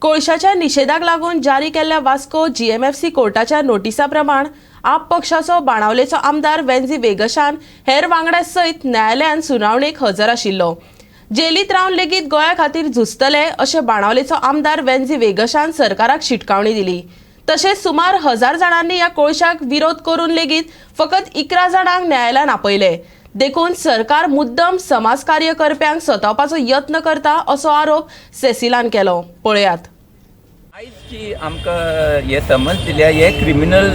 कोळशाच्या निशेधाक लागून जारी केल्ल्या वास्को जीएमएफसी कोर्टाच्या नोटिसा प्रमाण आप पक्षाचो बाणावलेचो आमदार वेन्झी वेगशान हेर वांगड्या सयत न्यायालयान सुनावणेक हजर आशिल्लो. जेलीत रावन लेगीत गोंया खातीर झुजतले अशें बाणावलेचो आमदार वेन्झी वेगशान सरकाराक शिटकावणी दिली. तशेंच सुमार 1000 जाणांनी ह्या कोळशाक विरोध करून लेगीत फकत 11 जाणांक न्यायालयान आपयले. देखून सरकार मुद्दम समाजकार्य करप्यांक सतावपाचो यत्न करता असो आरोप सेसिलान केलो. पळयात. आयज जी आमकां हे समज दिल्या, हे क्रिमिनल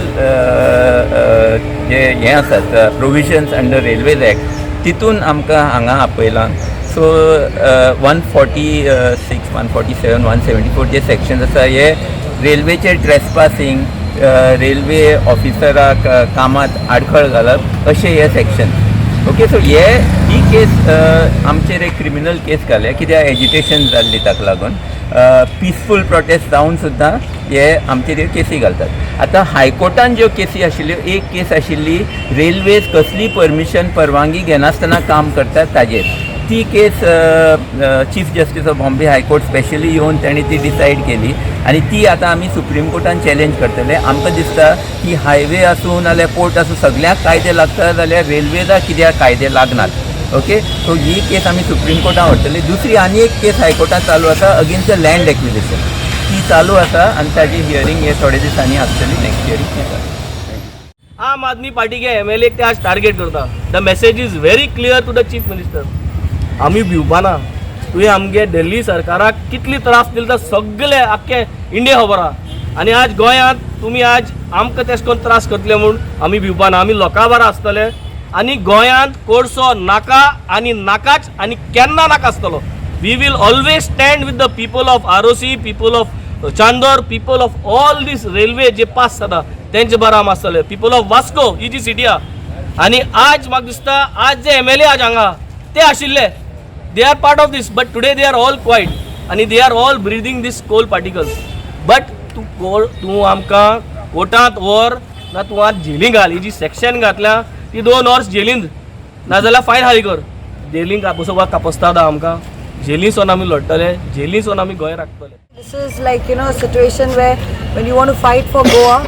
जे हें आसात प्रोविजन्स अंडर रेल्वेज एक्ट, तितून आमकां हांगा आपयलां. सो 146, 147, 174 जे सेक्शन्स आसा, हे रेल्वेचे ट्रेसपासिंग, रेल्वे ऑफिसराक कामात आडखळ घालप अशे हे सेक्शन. ओके, सो हे ही केस आमचेर एक क्रिमिनल केस घाल्या, कित्याक एजिटेशन जाल्ली, ताका लागून पिसफूल प्रोटेस्ट जावन सुद्दां हे आमचेर ह्यो केसी घालतात. आतां हायकोर्टान ज्यो केसी आशिल्ल्यो, एक केस आशिल्ली रेल्वेज कसली परमिशन, परवानगी घेनासतना काम करतात ताजेर. ती case Chief Justice of Bombay High Court specially येवन तांणी ती डिसायड केली आनी ती आतां आमी सुप्रीम कोर्टान चॅलेंज करतले. आमकां दिसता की हायवे आसूं नाल्यार पोर्ट आसूं, सगळ्याक कायदे लागता जाल्यार रेल्वेजाक कित्याक कायदे लागनात? ओके, सो ही केस आमी सुप्रीम कोर्टान व्हरतले. दुसरी आनी एक केस हायकोर्टान चालू आसा अगेन्स्ट the land acquisition. ती चालू आसा आनी ताजी हियरींग हे थोडे दिसांनी आसतली, नेक्स्ट हियरींग. आम आदमी पार्टीके एमएलए ते आज टार्गेट करता. The message is very clear to the Chief Minister. आमी भिवपाना. तुवें आमगे दिल्ली सरकाराक कितली त्रास दिले तर सगळे आख्खे इंडिया खबर आहा. आनी आज गोंयांत तुमी आज आमकां तेश करून त्रास करतले म्हूण आमी भिवपाना. आमी लोकां बारा आसतले आनी गोंयांत कोळसो नाका आनी नाकाच आनी केन्ना नाका आसतलो. We will always stand with the people of ROC, people of Chandor, people of all this railway J pass जाता तेंचे बरा आम आसतले, पीपल ऑफ वास्को ही जी सिटी आहा. आनी आज म्हाका दिसता, आज जे एमएलए आज हांगा ते आशिल्ले, they are part of this, but today they are all quiet आनी they are all breathing this coal particles. But तूं कोळ, तूं आमकां कोर्टांत व्हर ना तूं आज जेलीन घाल. ही जी सेक्शन घातल्या ती 2 वर्स जेलीन नाजाल्यार फायन हारी कर. जेलीन कापसो कापसता आमकां जेलीन आमी लडटले, जेलीन आमी Goa राखतले. This is like, a situation where when you want to fight for Goa,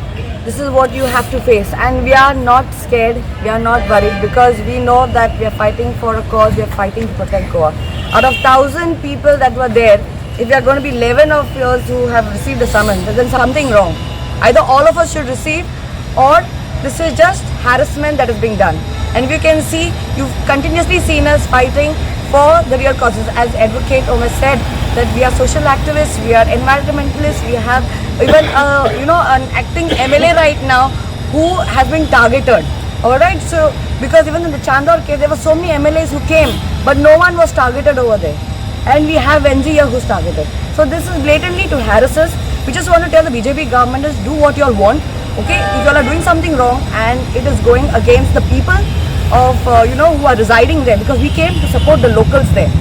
this is what you have to face. And we are not scared, we are not worried, because we know that we are fighting for a cause, we are fighting to protect Goa. Out of 1,000 people that were there, if we are going to be 11 of us who have received a summons, then something wrong. Either all of us should receive or this is just harassment that is being done. And if you can see, you've continuously seen us fighting for the real causes. As Advocate Omer said, that we are social activists, we are environmentalists, we have even an acting MLA right now who has been targeted. All right, so because even in the Chandor case, there were so many MLAs who came, but no one was targeted over there. And we have Venzi here who's targeted. So this is blatantly to harass us. We just want to tell the BJP government is, do what you all want. Okay, if you all are doing something wrong and it is going against the people of who are residing there, because we came to support the locals there.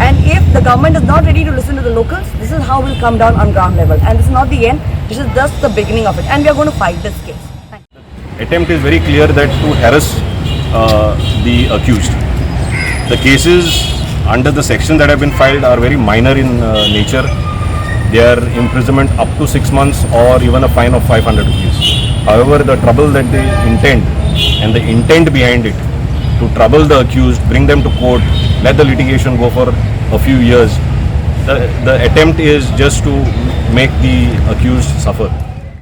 And if the government is not ready to listen to the locals, this is how we'll come down on ground level. And this is not the end. This is just the beginning of it. And we are going to fight this case. Thank you. Attempt is very clear that to harass the accused. The cases under the section that have been filed are very minor in nature. They are imprisonment up to 6 months or even a fine of 500 rupees. However, the trouble that they intend and the intent behind it to trouble the accused, bring them to court, let the litigation go for a few years. The attempt is just to make the accused suffer.